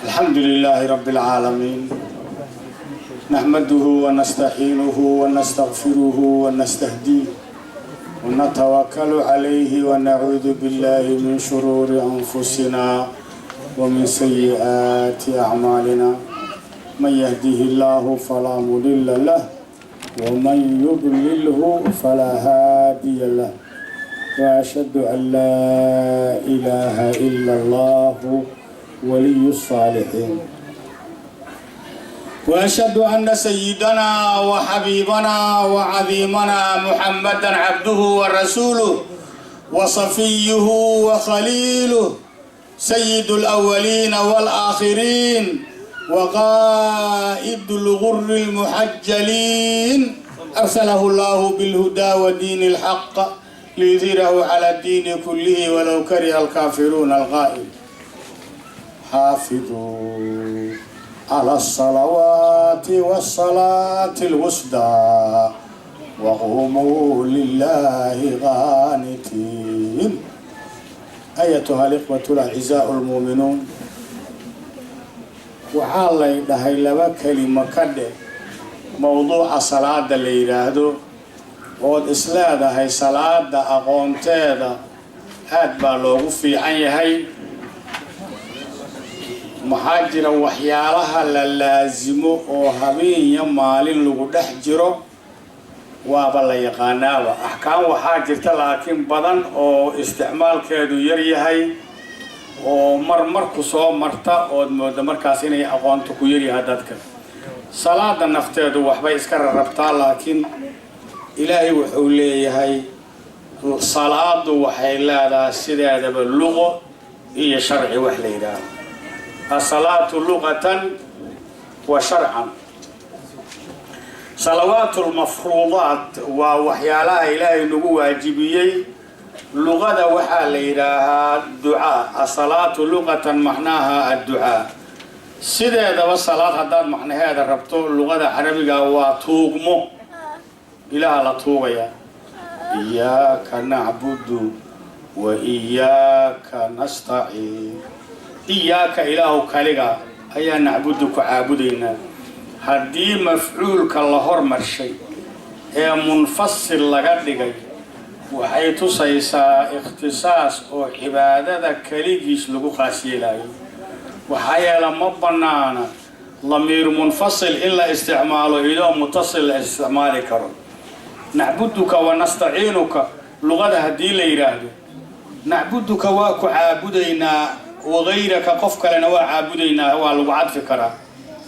الحمد لله رب العالمين، نحمده ونستعينه ونستغفره ونستهديه ونتوكل عليه، ونعوذ بالله من شرور أنفسنا ومن سيئات أعمالنا. من يهده الله فلا مضل له ومن يضلله فلا هادي له، وأشهد أن لا إله إلا الله ولي الصالحين، وأشهد أن سيدنا وحبيبنا وعظيمنا محمدا عبده ورسوله وصفيه وخليله، سيد الأولين والآخرين وقائد الغر المحجلين، أرسله الله بالهدى ودين الحق ليظهره على الدين كله ولو كره الكافرون، القائل: حافظوا على الصلوات والصلاة الوسطى وقوموا لله قانتين. أيتها الإخوة الأعزاء المؤمنون، waxaa lay dhahay laba kelimo ka dheh mowduuca salaada la yidhaahdo, ood isleedahay salaada aqoonteeda aad baa loogu fiican yahay. Maxaa jira? Waxyaalaha la laasimo oo habeenya maalin lagu dhex jiro waaba la yaqaanaaba. Axkaam waxaa jirta laakiin badan oo isticmaalkeedu yar yahay, oo mar marku soo marta ood mooda markaas inay aqoonta ku yaryahay dadka. Salaada nafteedu waxbay iska rarabtaa, laakiin Ilaahay wuxuu leeyahay salaadu waxay leedahay sideedaba luqo iyo sharci wax la yidhaaho، الصلاة لغة وشرعا. صلوات المفروضات waa waxyaalaha Ilaahay nagu waajibiyey. Luqada waxaa la yidhaahaa ducaa. الصلاة لغة macnaaha الدعاء. Sideedaba salaad haddaad macnaheeda rabto luqada Carabiga waa tuugmo, Ilaaha la tuugaya. إياك نعبد وإياك نستعين. إياك Ilaahu kaliga ayaa نعبد ku caabudaynaa. Haddii mafcuulka la hormarshay ee munfasil laga dhigay, waxay tusaysaa ikhtisaas oo cibaadada keligiis lagu khaas yeelayo. Waxaa yeele ma bannaana damiir munfasil in la isticmaalo idoo mutasil la isticmaali karo. نعبدك ونستعينك luqada haddii la yidhaahdo، نعبدك waa ku caabudaynaa، وغيرك qof kalena waa caabudaynaa, waa lagu cadfi karaa.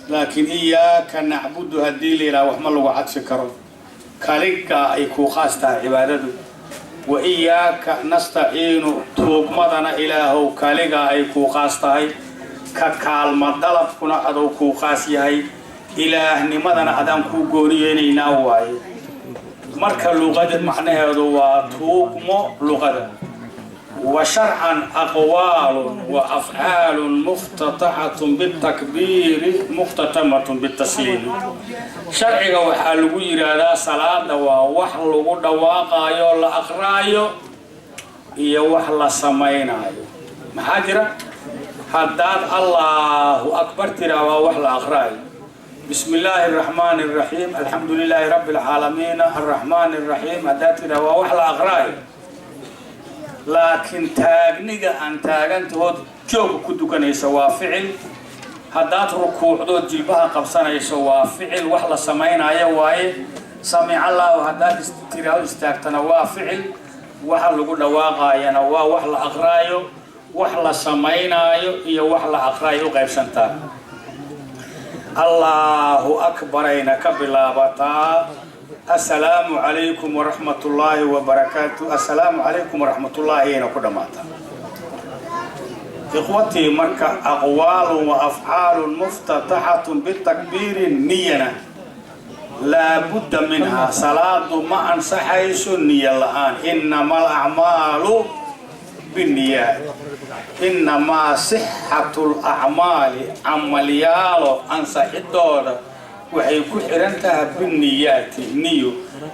Laakiin إياك نعبد haddii la yidhahdo, wax ma lagu cadfi karo. Kaligaa ay kuu khaas tahay cibaadadu. وإياك نستعين tuugmadana Ilaahow kaligaa ay kuu khaas tahay, ka kaalma dalabkuna adow kuu khaas yahay, ilaahnimadana adaan kuu gooni yeelaynaa waaye. Marka luqada macnaheedu waa tuugmo luqada. وشرعا أقوال وأفعال مفتتحة بالتكبير مختتمة بالتسليم. Sharciga waxaa lagu yidhaahdaa salaada waa wax lagu dhawaaqaayo, la aqraayo, iyo wax la samaynaayo. Maxaa jira? Haddaad الله أكبر tiraa, waa wax la aqraayo. بسم الله الرحمن الرحيم، الحمد لله رب العالمين، الرحمن الرحيم haddaad tiraa, waa wax la aqraayo. Laakiin taagniga aan taagantahood jooga ku dukanaysa waa ficil. Haddaad rukuucdood jilbaha qabsanayso, waa ficil, wax la samaynayo waaye. سمع الله haddaad tiraahdo istaagtana, waa ficil. Waxa lagu dhawaaqayana waa wax la aqraayo. Wax la samaynaayo iyo wax la aqraayo u qaybsantaa. الله أكبر ayna ka bilaabataa. السلام عليكم ورحمة الله وبركاته، السلام عليكم ورحمة الله ayna ku dhammaataa. Ikhwatii, marka أقوال وأفعال مفتتحة بالتكبير niyana لا بد منها. Salaadu ma ansaxayso niyo la'aan. إنما الأعمال بالنيات، إنما صحة الأعمال camalyaalo ansaxidooda waxay ku xiran tahay بالنيات niyo.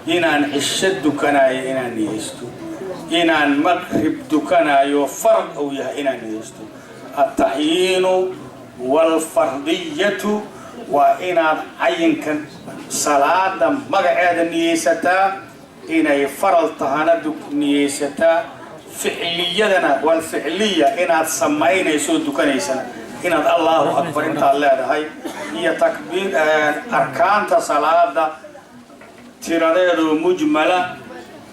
Inaan cisho dukanayo inaan niyeysto, inaan maqrib dukanayo farad uu yahay inaan niyeysto. التعيين. Waalfardiyatu waa inaad cayinkan salaada magaceeda niyeysataa, inay faral tahana niyeysataa, ficliyadana walficliya inaad samaynayso oo dukanaysana, inaad Allahu akbar intaad leedahay iyo takbiir. Arkaanta salaada tiradeedu mujmala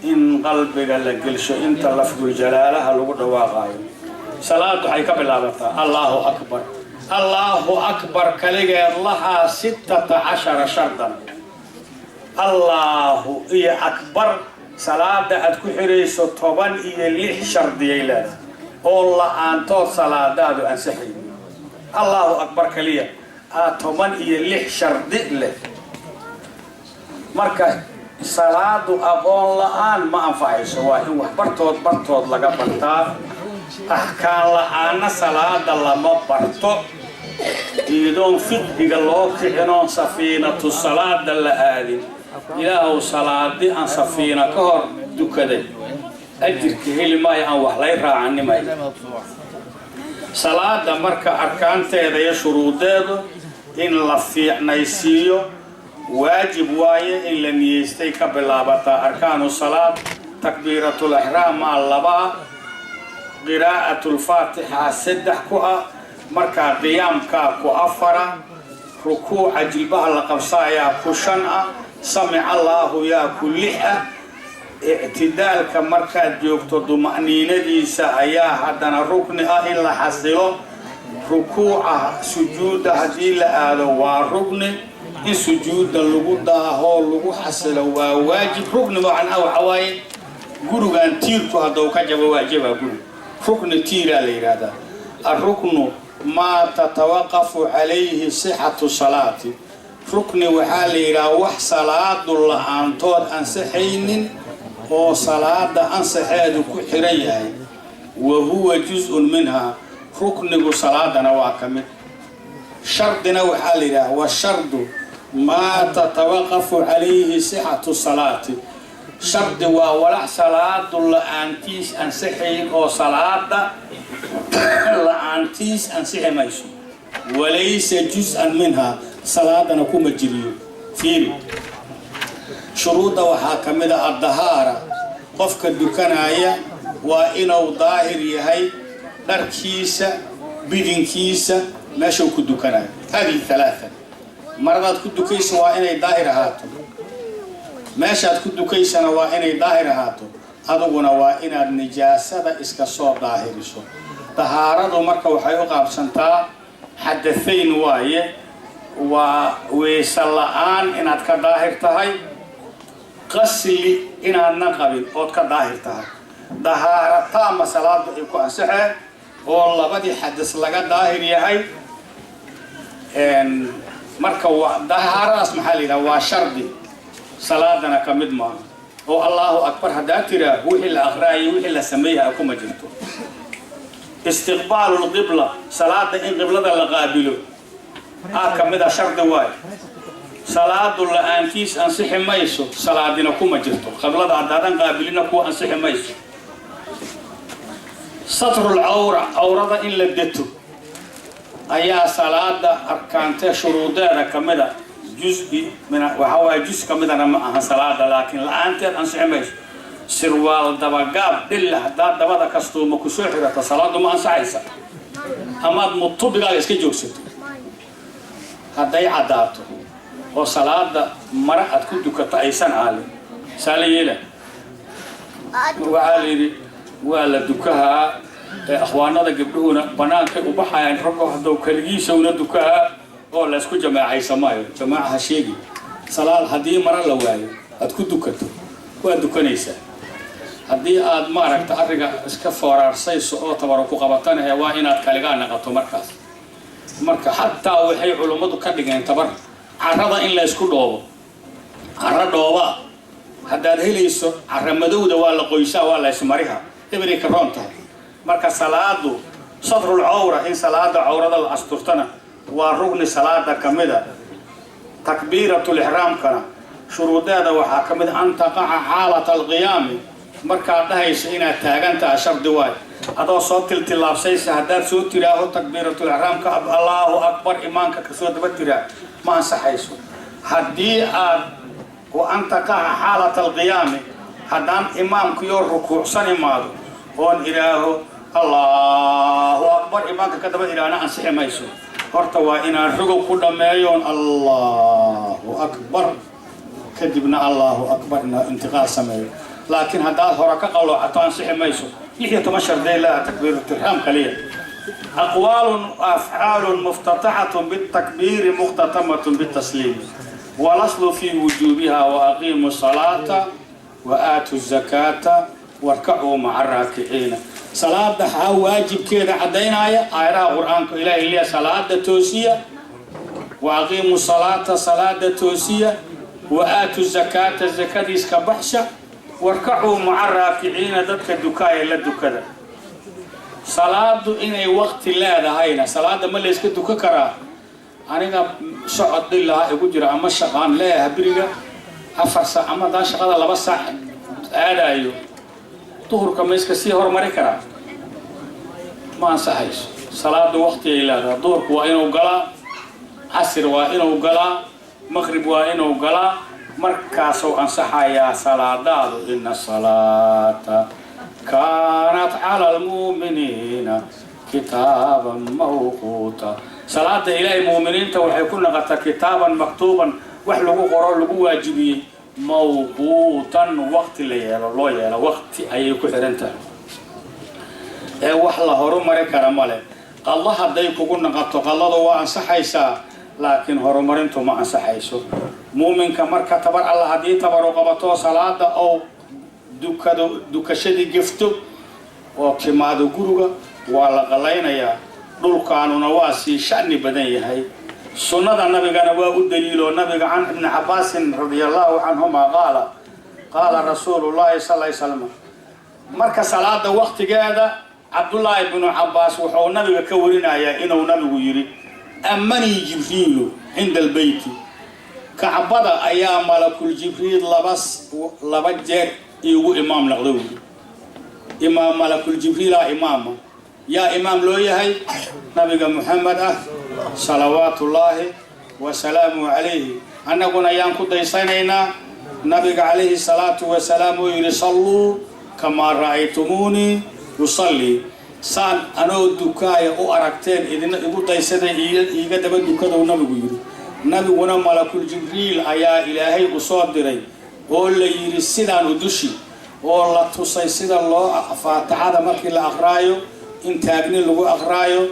in qalbiga la gelsho inta lafduljalaalaha lagu dhawaaqaayo. Salaad waxay ka bilaabataa Allahu akbar. Allahu akbar kaligeed lahaa 16 shardan. Allaahu iyo akbar salaada aad ku xirayso 16 shardiyay leedahay oo la-aantood salaadaadu ansaxay. Allahu akbar kaliya aa 16 shardi leh. Marka salaadu aqoon la-aan ma anfacayso, waa in wax bartood bartood laga bartaa. Axkaan la-aanna salaada lama barto, iidoon fiqhiga loo kicinoon safiinatu salaada la aadin. Ilaahow, salaadi aan safiina ka hor dukaday ajirka heli maayo, aan wax lay raacanimayo. Salaada marka arkaanteeda iyo shuruudeedu in la fiicnaysiiyo waajib waaye. In la niyeystay ka bilaabataa arkaanu salaad. Takbiiratul ixraam maa labaa, qiraa'atulfaatixa saddex ku ah, markaa qiyaamkaa ku afara, rukuuca jilbaha la qabsaayaa ku shan ah, samic allaahu yaa ku lix ah, ictidaalka markaad joogto duma'niinadiisa ayaa haddana rukni ah in la xasilo, rukuuca sujuudda haddii la aado waa rukni, in sujuudda lagu daahoo lagu xasilo waa waajib. Rukni macnaha waxa waaye gurigan tiirku hadduu ka jabo waajibaa guri, rukni tiiraa la yidhaahdaa. Aruknu maa tatawaqafu calayhi sixatu salaati. Rukni waxaa la yidhaha wax salaadu la-aantood ansaxaynin oo salaada ansaxeedu ku xiran yahay. Wa huwa juz-un minha, ruknigu salaadana waa ka mid. Shardina waxaa la yidhaha washardu maa tatawaqafu calayhi sixatu salaati. Shardi waa walax salaadu la-aantiis ansaxayn oo salaada la-aantiis ansixi mayso. Walaysa juz-an minha, salaadana kuma jiriyo. Fiiri, shuruudda waxaa ka mid a addahaara. Qofka dukanaya waa inuu daahir yahay, dharkiisa, bidinkiisa, meeshuu ku dukanayo. Hadihi halaaa: maradaad ku dukaysa waa inay daahir ahaato, meeshaad ku dukaysana waa inay daahir ahaato, adiguna waa inaad nijaasada iska soo daahiriso. Dahaaradu marka waxay u qaabsantaa xadathayn waaye: waa weyse la-aan inaad ka daahir tahay, qasli inaadna qabin ood ka daahir tahay. Dahaarataama salaada ay ku ansaxeen oo labadii xadas laga daahir yahay. Marka dahaaradaas maxaa la yidhaha? Waa shardi, salaadana ka mid maaha. Oo Allahu akbar haddaa tiraa, wixii la aqraayay, wixii la sameeyaha kuma jirto. Istiqbaalu lqibla, salaada in qiblada la qaabilo aa ka mid a, shardi waayo. Salaadu la-aantiis ansixi mayso, salaadina kuma jirto. Qiblada haddaadan qaabilina kuwa ansixi mayso. Satrul cawra, cawrada in la deto ayaa salaada arkaante shuruudeeda ka mid a. Juz-i waxaa waaye, juz ka midana ma aha salaada, laakiin la-aanteed ansixi mayso. Sirwaal dabagaab dhilla haddaad dabada kastuuma kusoo xirata, salaadu ma ansaxaysa, amaad mutubigaaga iska joogsato. Hadday caddaato oo salaada mara aad ku dukato aysan aalin, saa la yeela. Waxaa la yidhi waa la dukahaa. Akhwaanada gabdhuhuna banaankay u baxayaan, raggo hadduu keligiisowna dukahaa oo la isku jamaacaysamaayo. Jamaaca ha sheegi. Salaad haddii mara la waayo aad ku dukato, waa dukanaysaa. Haddii aad maaragta arriga iska fooraarsayso oo tabaro ku qabatanahe, waa inaad kaligaa naqato markaas. Marka xataa waxay culummadu ka dhigeen tabar carrada in la ysku dhoobo. Carro dhoobaa haddaad helayso, carra madowda waa la qoysaa, waa la ysmariha, ebray ka roon tahay. Marka salaadu satrul cawra, in salaada cawrada la asturtana waa rugni salaada ka mida. Takbiiratul ixraamkana shuruudeeda waxaa ka mid an taqaca xaalata alqiyaami, markaad dhahayso inaad taagan tahay shardi waay. Adoo soo tiltilaabsaysa haddaad soo tiraaho takbiiratul ixraamka Allahu akbar imaamka kasoo daba tiraa, ma ansaxayso. Haddii aad wa an taqaca xaalata alqiyaami, haddaan imaamkuyoo rukuucsan imaado oon idhaaho Allahu akbar, imaamka ka daba idhaahna, ansixi mayso. Horta waa inaan rogow ku dhammeeyoon Allahu akbar, kadibna Allahu akbar inaa intiqaal sameeyo. Laakiin haddaad hore ka qaloocato, ansixi mayso. 16 sharday leedaha takbiiratulixraam kaliya. Aqwaalun afcaalun muftataxatun bitakbiiri mukhtatamatun bitasliimi, walaslu fii wujuubiha wa aqiimu salaata wa aatu zakaata warkacuu maca raakiciina. Salaada xaa waajibkeeda caddaynaya aayadaha Qur-aanka. Ilaahay leeya: salaada toosiya, wa aqiimu salaata, salaada toosiya, wa aatu zakaata, zakadiiska baxsha, warkacuu maca raakiciina, dadka dukaaya la dukada. Salaadu inay waqti leedahayna, salaada ma layska dukan karaa? Aniga socod dhilaha igu jira ama shaqaan leeyaha beriga 4 saac, ama haddaan shaqada 2 saac aadayo, duhurka ma iska sii hormari karaa? Ma ansaxayso. Salaadu waqti ay leedahay. Duhurku waa inuu galaa, casir waa inuu galaa, maqrib waa inuu galaa, markaasuu ansaxayaa salaadaadu. Ina salaata kaanat cala almu'miniina kitaaban mawquuta. Salaada Ilaahay mu'miniinta waxay ku noqotaa kitaaban maktuuban, wax lagu qoro, lagu waajibiyey, mawquutan, waqti la yeelo, loo yeelo, waqti ayay ku xihan tahay ee wax la horumari kara male. Qallo hadday kugu noqoto, qalladu waa ansaxaysaa, laakiin horumarintu ma ansaxayso. Muuminka marka tabar alla haddii tabaru qabato, salaada ou dukado, dukashadii gefto oo timaado guriga, waa la qallaynayaa. Dhulkaanuna waa sii sha'ni badan yahay. Sunnada nabigana waa u daliilo. Nabiga, can Ibni Cabaasin radia Allahu canhuma qaala: qaala rasuulu llahi sal ly slam. Marka salaada waktigeeda, Cabdullaahi bnu Cabaas wuxuu nabiga ka warinayaa inuu nabigu yidhi: amanii Jibriilu cinda albeyti, Kacbada ayaa malakul Jibriil laba jeer iigu imaam noqda. Wuri imaam malakul Jibriilaa imaama. Yaa imaam loo yahay? Nabiga Muxamed ah, salawaatullaahi wasalaamuhu calayhi. Annaguna yaan ku daysanaynaa? Nabiga calayhi salaatu wasalaam uu yidhi: salluu kamaa ra'aytumuunii usallii. Saan anoo dukaaya u aragteen idina igu daysaday, iiga daba dukadou nabigu yidhi. Nabiguna malakul Jibriil ayaa Ilaahay u soo diray oo la yidhi sidaan u dushi, oo la tusay sida loo faatixada markii la aqraayo, in taagni lagu aqraayo,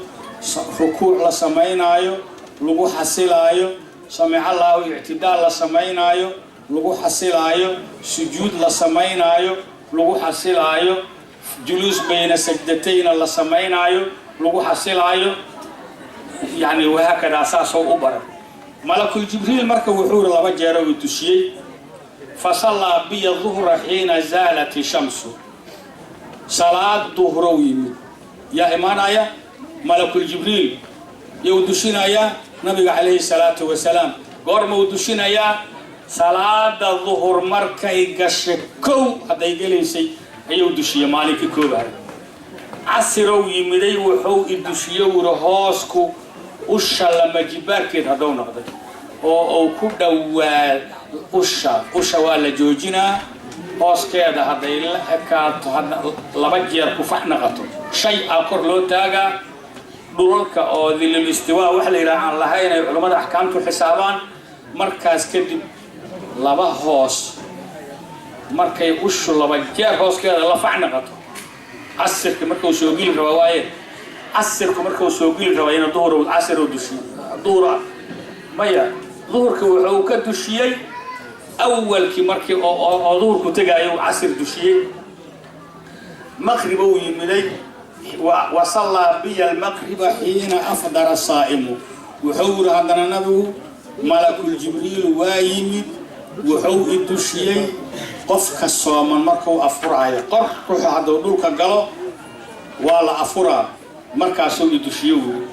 rukuuc la samaynaayo, lagu xasilaayo, samicallaahu ictidaal la samaynaayo, lagu xasilaayo, sujuud la samaynaayo, lagu xasilaayo, juluus bayna sajdatayna la samaynaayo, lagu xasilaayo, yani wahaakadaa, saasoo u baray malakul Jibriil. Marka wuxuu yiri laba jeero uu tushiyey: fasallaa biya duhra xiina zaalat shamsu. Salaad duhrow yimid. Yaa imaanaya? Malakul Jibriil. Yuu dushinayaa? Nabiga calayhi salaatu wasalaam. Goorma uu dushinayaa? Salaada duhur markay gashay kow hadday gelaysay ayuu dushiyey, maalinkii koobahay. Casirow yimiday, wuxuu i dushiye wuri hoosku usha lama jibaarkeed hadduu noqday oo uu ku dhowaa usha. Usha waa la joojinaa hooskeeda hadday la ekaato, hadda laba jeer kufax naqato, shay aa kor loo taagaa. Dhulalka oo dilil istiwaa waxa la yidhaha aan lahayn ay culummada axkaamtu xisaabaan. Markaas kadib laba hoos markay ushu laba jeer hooskeeda la fac naqato, casirka markuu soo geli rabaa waaye, casirku markuu soo geli rabaa inuu duhur casir uu dushiyo. Duhur maya, duhurka wuxuu ka dushiyey awalkii markii oo duhurku tegaayo uu casir dushiyey. Maqrib uu yimiday: wasallaa biya almaqriba xiina afdara saa'imu. Wuxuu yidhi haddana nabigu malakul Jibriil waa yimid, wuxuu i dushiyey qofka sooman markuu afuraayo, qor ruuxu hadduu dhulka galo waa la afuraa, markaasuu i dushiye wuri.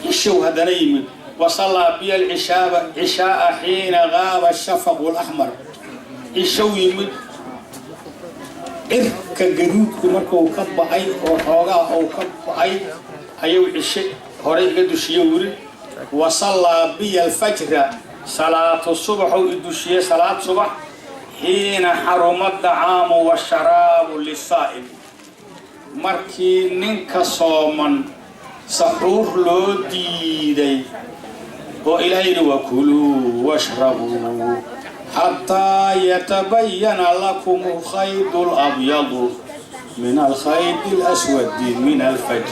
Cishow haddana yimid: wasallaa biya alcishaaba cishaaa xiina gaaba shafaqu laxmar. Cishow yimid, Cirka gaduudku markuu ka ba'ay oo xoogaa uu ka ba'ay ayuu cishe horey iga dushiye wuri. Wasallaa biya alfajra, salaatu subaxuu i dushiyey, salaad subax, xiina xaruma dacaamu washaraabu lisaa'im, markii ninka sooman saxuur loo diiday oo Ilaahay yidhi: "Wakuluu washrabuu xataa yatabayana lakum alkhaydu alabyadu min alkhaydi alaswadi min alfajr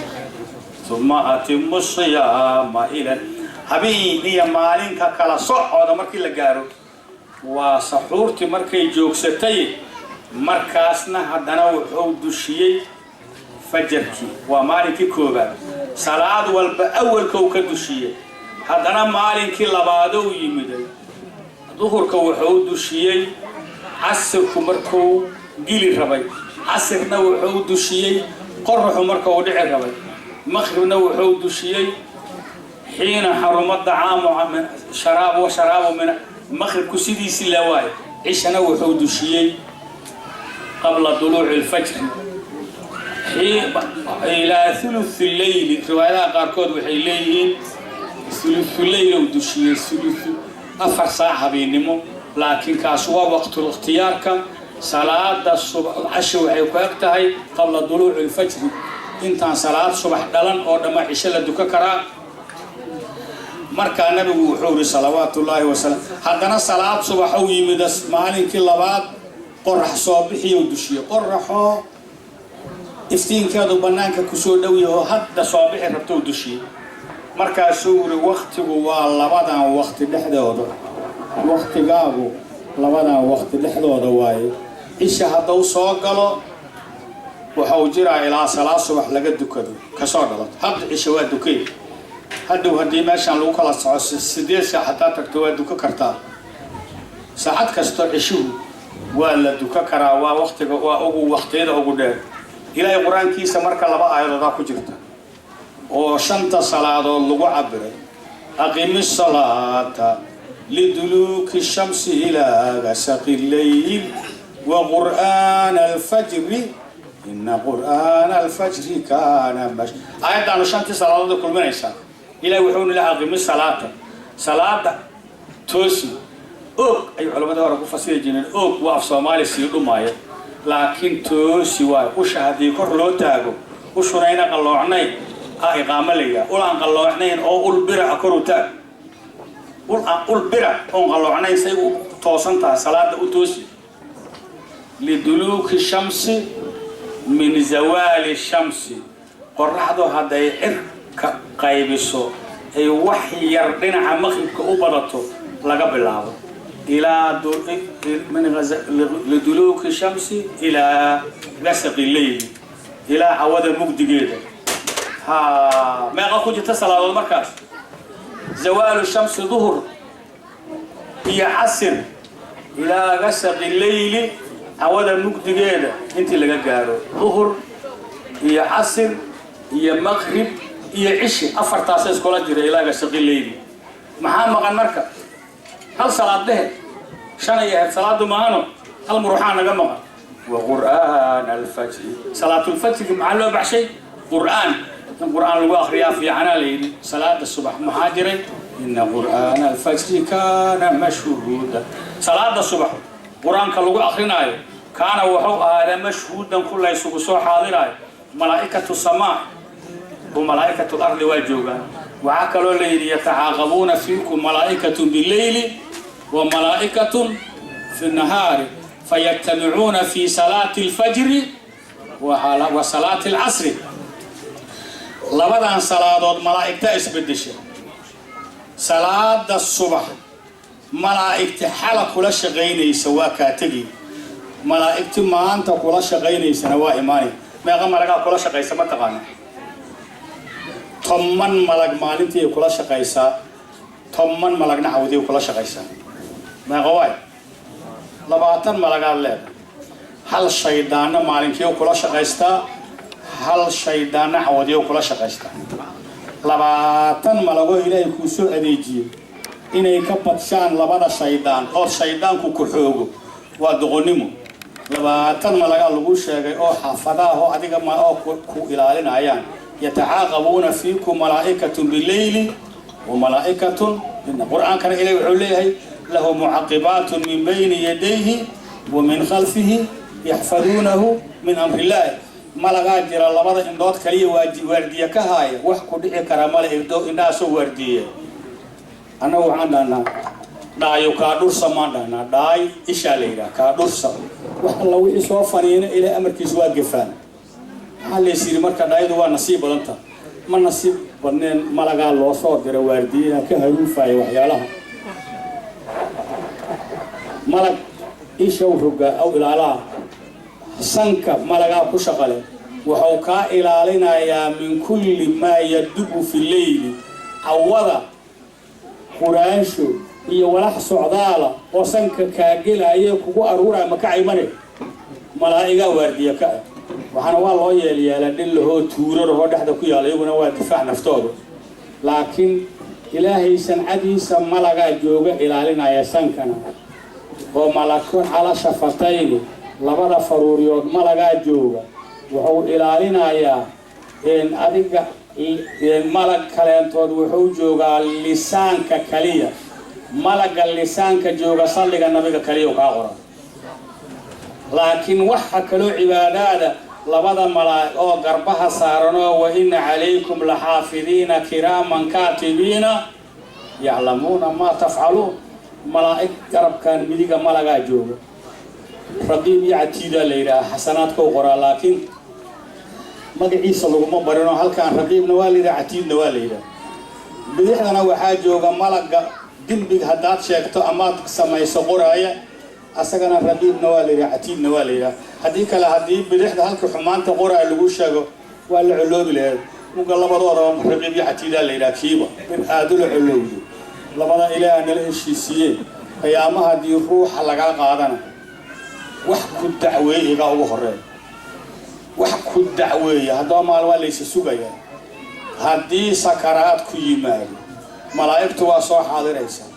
uma atimu siyaama ila habeen iyo maalinka kala socooda markii la gaaro, waa saxuurtii markay joogsatay. Markaasna haddana wuxuu dushiyey fajarkii. Waa maalinkii koobaad, salaad walba awalka uu ka dushiyey. Haddana maalinkii labaadou yimiday, duhurka wuxuu dushiyey casirku markuu gili rabay, casirna wuxuu dushiyey qoraxu marka uu dhici rabay, maqribna wuxuu dushiyey xiina xaruma dacaamu sharaab wa sharaabu min maqribku sidiisii la waayo. Cishana wuxuu dushiyey qabla duluuci alfajri ilaa thuluthi leyli. Riwaayadaha qaarkood waxay leeyihiin thuluthu leyl uu dushiyey, thuluthu 4 saac habeennimo, laakiin kaas waa waqtul ikhtiyaarka. Salaada casho waxay ku eg tahay qabla duluuci alfajri, intaan salaad subax dhalan oo dhamma cisho la dukan karaa. Markaa nabigu wuxuu yidhi salawaatullaahi wasalaam, haddana salaad subax uu yimid maalinkii labaad, qorax soo bixiyou dushiyey, qoraxoo iftiinkeedu bannaanka kusoo dhow yaho hadda soo bixi rabtou dushiyey. Markaasuu yidhi: "Waktigu waa labadan waqti dhexdooda, waktigaagu labadan waqti dhexdooda waaye." Cisha hadduu soo galo wuxuu jiraa ilaa salaad subax laga dukado kasoo dhalato. Hadda cisha waa dukey, hadhow haddii meeshaan lagu kala soco 8 saac haddaa tagto waa duka kartaa. Saacad kasto cishuhu waa la duka karaa. Waa waqtiga, waa ugu waqtiyada ugu dheer. Ilaahay qur-aankiisa marka laba aayadoodaa ku jirta oo shanta salaadood lagu cabiray: "Aqimi salaata liduluuki shamsi ilaa gasaqi leyl wa qur'aana alfajri ina qur'aana alfajri kaana mash." Aayaddaanu shantii salaadood kulminaysaa. Ilahay wuxuu nila: "Aqimi salaata," salaada toosi. Og ay culamada hore ku fasiri jireen og waa af Soomaali sii dhumaaya, laakiin toosi waayo. Usha haddii kor loo taago, ushunayna qalloocnayn ah, iqaamo la yidhaha. Ul aan qalloocnayn oo ul bira ah kor u taag, ul aan ul bira oon qalloocnayn say u toosan tahay salaada u toosi. Liduluuki shamsi, min zawaali shamsi, qoraxdu hadday cirka qaybiso ay wax yar dhinaca maqribka u badato laga bilaabo, ilaa liduluuki shamsi ilaa gasaqi leyli, ilaa cawada mugdigeeda. Ha meeqa ku jirta salaadood markaas? Zawaalu shamsi, duhur iyo casir, ilaa gasaqi leyli, cawada mugdigeeda intii laga gaaro, duhur iyo casir iyo maqrib iyo cishi, afartaasa iskula jira ilaa gasaqi leyli. Maxaa maqan marka? Hal salaad dhehe, shanay ahayd salaadu maahano, hal muruxaa naga maqan: wa qur'aan alfajri. Salaatulfajri maxaa loo baxshay? Qur'aan in qur'aan lagu akriyaa fiicanaa la yidhi salaada subax. Maxaa jiray? Ina qur'aana alfajri kaana mashhuuda. Salaada subax qur-aanka lagu akrinaayo kaana wuxuu ahaadaa mashhuudan, ku laysugu soo xaadiraayo. Malaa'ikatu samaa wa malaa'ikatu lardi waa joogaan. Waxaa kaloo la yidhi: "Yatacaaqabuuna fiikum malaa'ikatun bileyli wa malaa'ikatun fi nahaari fayajtamicuuna fi salaati alfajri wa salaati alcasri." Labadan salaadood malaa'igta isbedesha. Salaada subax malaa'igti xala kula shaqaynaysa waa kaa tegi, malaa'igti maanta kula shaqaynaysana waa imaanay. Meeqa malagaa kula shaqaysa ma taqaana? 10 malag maalintii kula shaqaysaa, 10 malagna cawdii kula shaqaysaa. Meeqa waay? 20 malagaad leedahay. Hal shaydaanna maalinkii kula shaqaystaa, hal shaydaanna cawadiyo kula shaqaystaa. 20 malagoo Ilaahay kuu soo adeejiyey inay ka badshaan labada shaydaan ood shaydaanku ku xoogo waa doqonnimo. 20 malagaa lagu sheegay oo xaafadaah oo adiga ma oo ku ilaalinayaan. Yatacaaqabuuna fiikum malaa'ikatun bileyli wa malaa'ikatun. Qur-aankana Ilahi wuxuu leeyahay lahu mucaqibaatun min bayni yadayhi wa min khalfihi yaxfaduunahu min amri illaahi. Malagaa jira labada indhood kaliya waardiye ka haaya, wax ku dhici kara male, indhahaasoo waardiye. Annagu waxaan dhahnaa dhaayo kaa dhursa, maan dhahnaa dhaay ishaa la yidhaha kaa dhursa. Wax alla wixii soo faniina Ilahay amarkiisa waa gefaan. Maxaa lays yidhi marka dhaayadu waa nasiib badanta? Ma nasiib badneen, malagaa loo soo dira waardiyaha ka haruufaya waxyaalaha. Malag ishaw rogaa aw ilaalaha, sanka malagaa ku shaqale, wuxuu kaa ilaalinayaa min kulli maa yadubu fi leyli, cawada quraansho iyo walax socdaala oo sanka kaa gelaya kugu aruuraya makacaymane, malaa'igaa waardiya ka ah. Waxaana waa loo yeelyeelaa dhillahoo tuurarahoo dhexda ku yaala, iyaguna waa difaac naftooda. Laakiin Ilaahay sancadiisa malagaa jooga ilaalinaya sankana, oo malakun cala shafatayni, labada faruuriyood malagaa jooga, wuxuu ilaalinayaa adiga. Malag kaleentood wuxuu joogaa lisaanka kaliya. Malaga lisaanka jooga salliga Nabiga kaliya kaa qoran, laakiin waxa kaloo cibaadaada labada malaa'ig oo garbaha saaranoo wa ina calaykum laxaafidiina kiraaman kaatibiina yaclamuuna maa tafcaluun. Malaa'ig garabkan midiga malagaa jooga, raqiib iyo catiidaa la yidhaaha, xasanaadkau qoraa, laakiin magaciisa laguma barinoo halkaan raqiibna waa la yidhaha, catiidna waa la yidhaha. Bidixdana waxaa jooga malaga dembiga haddaad sheegto amaad samayso qoraaya, asagana raqiibna waa la yidhaha, catiidna waa la yidhaha. Haddii kale, haddii bidixda halka xumaanta qoraaya lagu sheego, waa la coloobi lahayd. Muga labadoodaba raqiib iyo catiidaa la yidhaha, kiiba bir aada ula colowdo. Labada Ilaaha nala heshiisiiyee, qiyaamaha haddii ruuxa lagaa qaadana, wax ku dacweeye igaa ugu horeeya, wax ku dacweeya. Haddaba maal waa laysa sugayaa. Haddii sakaraad ku yimaado, malaa'igtu waa soo xaadiraysaa.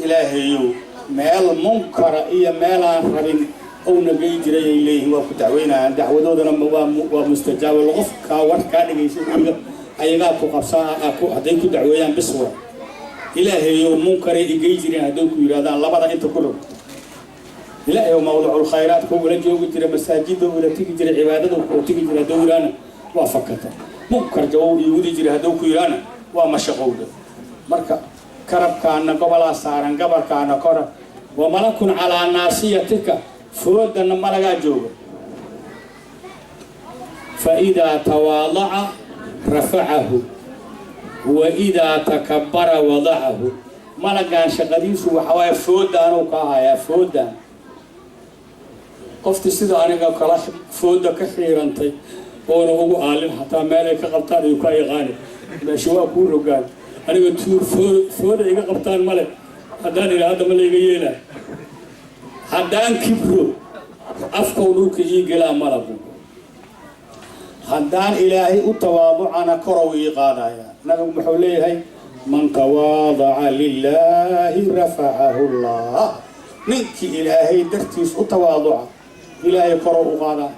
Ilaahayow, meel munkara iyo meelaan rabin ouna gey jiray ay leeyihiin, waa ku dacweynayaan. Dacwadoodana waa mustajaabo. Qofkaa war kaa dhigaysa iga ayagaa ku qabsaa, hadday ku dacweeyaan bis waa Ilaahayow munkaray igey jireen hadday ku yidhahdaan, labada inta ku rog. Ilaahayow mawducul khayraadka ula joogi jira, masaajida ula tegi jiray, cibaadada ula tegi jiray hadduu yidhaahna waa fakata. Munkar jawow iigudi jiray hadduu ku yidhaahna waa mashaqowda. Marka karabkaana gobolaa saaran, gabarkaana kora. Wa malakun calaa naasiyatika, foodana malagaa jooga. Fa idaa tawaadaca rafacahu wa idaa takabara wadacahu. Malagaan shaqadiisu waxa waaye foodaanuu ka hayaa. Foodaan qofti sida aniga kala fooda ka xiirantay oona ugu aalin, xataa meelay ka qabtaan ayuu kaa yaqaani, meesha waa kuu rogaan. Aniga tuur fooda iga qabtaan male, haddaan idhaa hadda ma layga yeelaa. Haddaan kibro, afkow dhulka ii gelaa malagu. Haddaan Ilaahay u tawaaducana, korow ii qaadaya. Nabigu muxuu leeyahay? Man tawaadaca lilaahi rafacahu Allah. Ninkii Ilaahay dartiis u tawaaduca, Ilaahay korow u qaadaa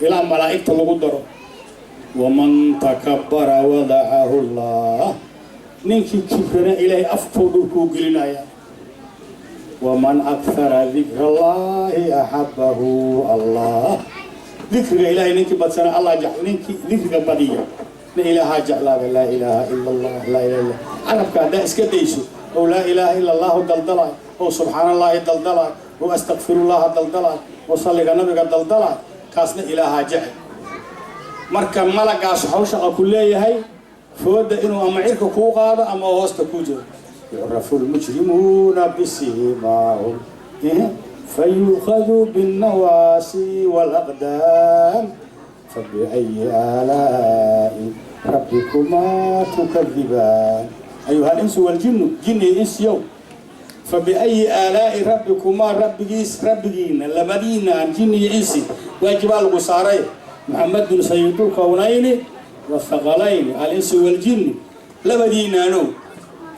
ilaa malaa'igta lagu daro. Waman takabbara wadacahu Allah. Ninkii kibrana, Ilaahay afkow dhulkuu gelinaya. Waman akthara dikra Allahi axabbahu Allah. Dikriga Ilaahay ninkii badsana Allah jecel. Ninkii dikriga badiya na Ilaahaa jeclaada. Laa ilaaha ila Allah, laa ilaha illa. Carabka haddaa iska dayso oo laa ilaaha ila Allahu daldalaay, oo subxaana Allahi daldalaay, oo astakfirullaha daldalaay, oo salliga Nabiga daldalaay, kaasna Ilaahaa jecel. Marka malagaas waxau shaqa ku leeyahay fooda inuu ama cirka kuu qaado ama hoosta kuu jiro. Yucrafu lmujrimuuna bisiimaahum fayukhadu binnawaasi walaqdaam fabiayi aalaa'i rabbikumaa tukadibaan ayuha alinsu waljinnu, jinni insiyow. Fabiayi aalaa'i rabbikumaa, rabbigiis rabbigiina labadiinaan jinni iyo insi waajibaa lagu saaray. Muxamadun sayidulkownayni wathaqalayni, alinsi waljinni, labadiinaanow,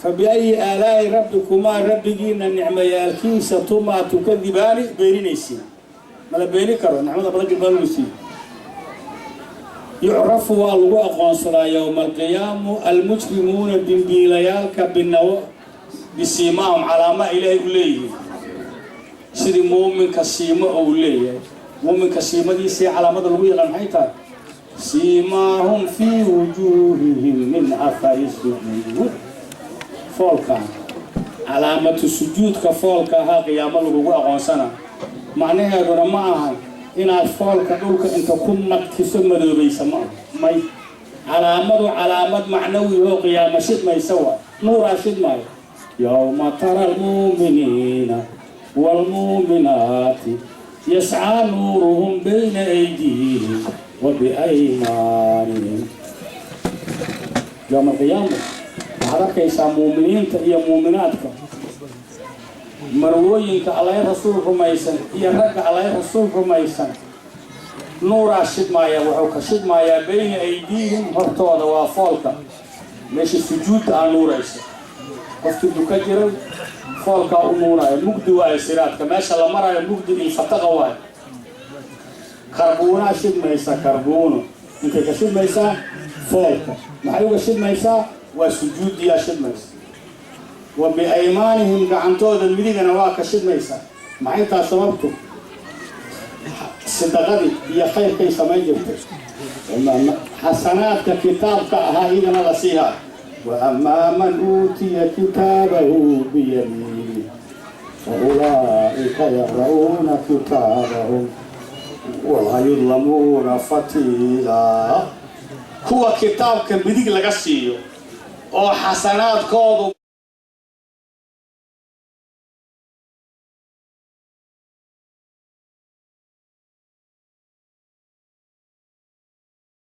fabiayi aalaa'i rabbikumaa, rabbigiina nicmayaalkiisa tumaa tukadibaani beeninaysiin. Ma la beeni karo nicmada badan baa lagu siiyey. Yucrafu, waa lagu aqoonsadaa, yowma alqiyaamu almujrimuuna, dembiilayaalka, binawo bisiimaahum, calaama Ilaahay u leeyihiin, sidii muuminka siimo uu leeyahay. Muuminka siimadiisii calaamada lagu yaqaan maxay tahay? Siimaahum fii wujuuhihim min athari sujuud. Foolkan calaamatu sujuudka foolka ahaa qiyaamo lagugu aqoonsana. Macnaheeduna ma ahan inaad foolka dhulka inta ku madkiso madoobaysa, ma aha. May, calaamadu calaamad macnawi oo qiyaamo shidmaysa waay, nuuraa shidmaayo. Yowma tara almuuminiina waalmuuminaati yascaa nuuruhum bayna aydiihim wa biaymaanihim. Yowma alqiyaama waxaad arkaysaa muuminiinta iyo muuminaadka, marwooyinka Allay Rasuul rumaysan iyo ragga Allay Rasuul rumaysan. Nuuraa shidmaaya, wuxuu ka shidmaayaa bayna aydiihim, hortooda, waa foolka, meesha sujuudda aa nuuraysa. Qofkii duka jiray foolkaa u nuuraya. Mugdi waayo siraadka, meesha la maraayo mugdi ilfataqa waayo. Karbuunaa shidmaysa. Karbuuno intay ka shidmaysaa? Foolka. Maxay uga shidmaysaa? Waa sujuuddiyaa shidmaysa. Wa biaymaanihim, gacantooda midigana waa ka shidmaysaa. Maxay taa sababtu? Sadaqadii iyo khayrkay samayn jirtay, xasanaadka kitaabka ahaa iyagana la siihaa. Wa amaa man uutiya kitaabahu biyamiinih fa ulaa'ika yaqra'uuna kitaabahum walaa yudlamuuna fatiilaa. Kuwa kitaabka midig laga siiyo oo xasanaadkoodu